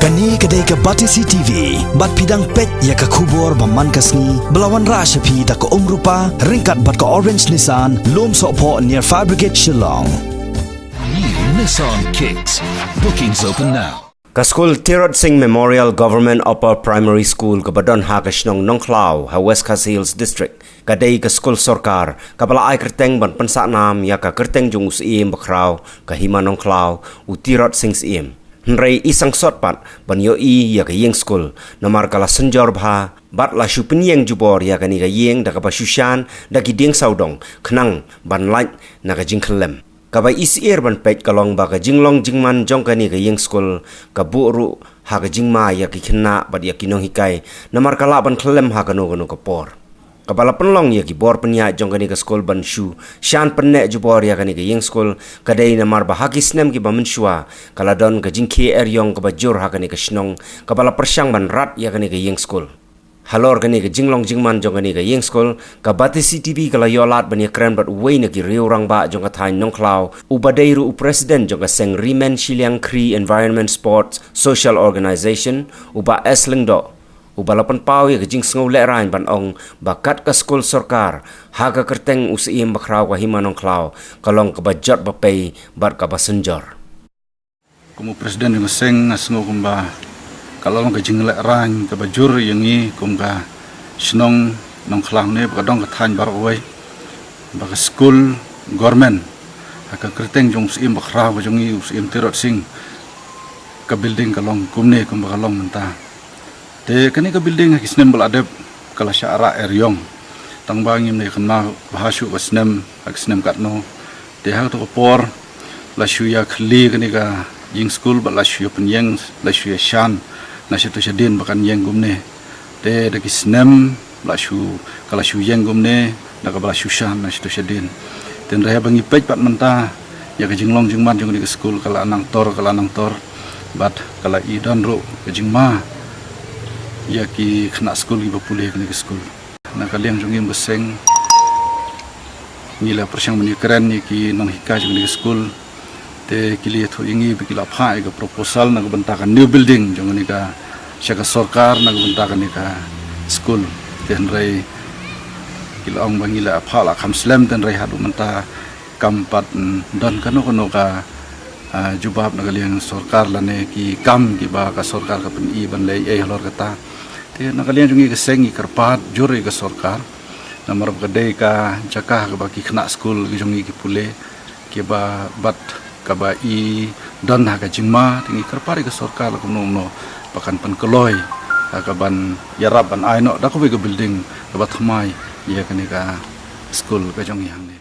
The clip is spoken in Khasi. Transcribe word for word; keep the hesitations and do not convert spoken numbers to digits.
Kane ka dei ka Batesi T V, bad phi dang peit ïa ka khubor ba man ka sngi, ba la wanrah sha phi da ka Umrupa, ryngkat bad ka Orange Nissan, Lumsohphoh near Fire Brigade Shillong. New Nissan Kicks. Bookings open now. Ka skul Tirot Sing Memorial Government Upper Primary School kaba don ha ka shnong Nongkhlaw ha West Khasi Hills District ka dei ka skul sorkar kaba la ai kyrteng ban pynsah nam ïa ka kyrteng jong u Syiem bakhraw ka Hima Nongkhlaw, u Tirot Sing Syiem. Hynrei i sangsot pat ban ïohi ïa ka ïing skul namar ka la synjor bha bad la shu pynïeng jubor ïa kane ka ïing da kaba shu shan da ki dieng sawdong khnang ban lait na ka jingkhyllem. Kaba i syier ban peit ka long ba ka jinglong jingman jong kane ka ïing skul ka buh ruh ha ka jingma ïa ki khynnah bad ïa ki nonghikai namar ka lah ban khyllem ha kano kano ka por. Kaba la pynlong ïa ki bor pynïaid jong kane ka skul ban shu shan pynneh jubor ïa kane ka ïing skul ka dei namar ba ha ki snem kiba mynshuwa ka la don ka jingkhie eriong kaba jur ha kane ka shnong kaba la pyrshang ban rat ïa kane ka ïing skul. Halor kane ka jinglong jingman jong kane ka ïing skul, ka Batesi T V ka la ïoh lad ban ïakren bad uwei na ki riew rangbah jong ka thaiñ Nongkhlaw, uba dei ruh u president jong ka seng Rimen Shiliang Kri Environment Sports Social Organization, u Bah S Lyngdoh, uba la pynpaw ïa ka jingsngew lehraiñ ban ong ba kat ka skul sorkar ha ka kyrteng u Syiem bakhraw ka Hima Nongkhlaw ka long kaba jot ba pei bad kaba synjor. Kum u president jong ka seng nga sngew kumba ka la long ka jinglehraiñ kaba jur ïa ngi kum ka shnong Nongkhlaw ne ba ka dong ka thaiñ baroh kawei, ba ka skul government ha ka kyrteng jong u Syiem bakhraw ka jong ngi u Syiem Tirot Sing, ka building ka long kumne kumba ka long mynta. Te kane ka building ha ki snem ba la dep ka la shah rah eriong. Tang ba ngim lei kynmaw bha shuh ka snem ha ka snem katno. Te ha kato ka por la shu ïa khylli kane ka ïing skul bad la shu ïa pynïeng, la shu ïa shan na shato shadien ba kan ïeng kumne. Te da ki snem la shu, ka la shu ïeng kumne da kaba la shu shan na shato shadien. Te hynrei haba ngi peit pat mynta ïa ka jinglong jingman jong kane ka skul ka la nang tor, ka la nang tor bad ka la i don ruh ka jingma ïa ki khynnah skul kiba pule kane ka skul. Na ka liang jong ngi kum ka seng ngi la pyrshang ban ïakren ïa ki nonghikai jong kane ka skul. Te ki la ïathuh ïa ngi ba ki la phah ïa ka proposal na ka bynta ka new building jong kane ka sha ka sorkar na ka bynta kane ka skul. Te hynrei ki la ong ba ngi la phah la kham slem, te hynrei haduh mynta kam pat, mm, don kano kano ka, ah, jubab na ka liang sorkar lane ki kam kiba ka sorkar ka pyni ban leh ei halor kata. Te na ka liang jong ngi ka seng ngi kyrpad jur ïa ka sorkar namar ba ka dei ka jaka kaba ki khynnah skul ki jong ngi ki pule kiba bad kaba i don ha ka jingma, te ngi kyrpad ïa ka sorkar la kumno kumno ba kan pynkloi ha kaban ïarap ban ai noh da kawei ka building kaba thymmai ïa kane ka skul ka jong ngi hangne.